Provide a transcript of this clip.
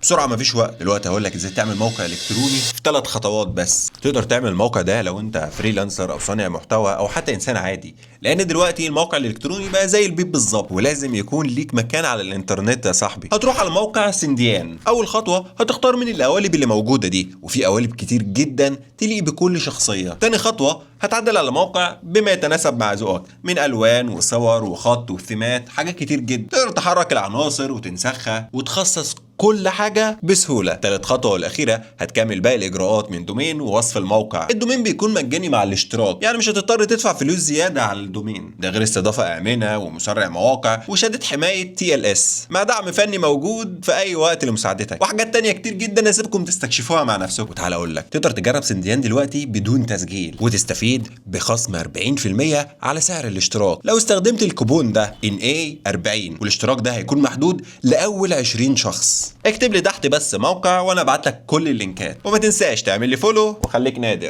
بسرعه، مفيش وقت. دلوقتي هقول لك ازاي تعمل موقع الكتروني في 3 خطوات بس. تقدر تعمل الموقع ده لو انت freelancer او صانع محتوى او حتى انسان عادي، لان دلوقتي الموقع الالكتروني بقى زي البيت بالظبط، ولازم يكون ليك مكان على الانترنت يا صاحبي. هتروح على موقع سنديان. اول خطوة هتختار من القوالب اللي موجودة دي، وفي قوالب كتير جدا تليق بكل شخصية. تاني خطوة هتعدل على موقع بما يتناسب مع ذوقك من الوان وصور وخط وثيمات، حاجات كتير جدا. تقدر تحرك العناصر وتنسخها وتخصص كل حاجة بسهولة. تالت خطوة والأخيرة هتكمل باقي الإجراءات من domain ووصف الموقع. ال domain بيكون مجاني مع الاشتراك، يعني مش هتضطر تدفع فلوس زيادة على ال domain ده، غير استضافة آمنة ومسرع مواقع وشهادة حماية TLS مع دعم فني موجود في أي وقت لمساعدتك، وحاجات تانية كتير جدا هسيبكم تستكشفوها مع نفسكم. وتعالى أقول لك، تقدر تجرب سنديان دلوقتي بدون تسجيل وتستفيد بخصم 40% على سعر الاشتراك لو استخدمت الكوبون ده NA40، والاشتراك ده هيكون محدود لأول 20 شخص. اكتب لي تحت بس موقع وانا ابعت لك كل اللينكات، وما تنساش تعمل لي follow وخليك نادر.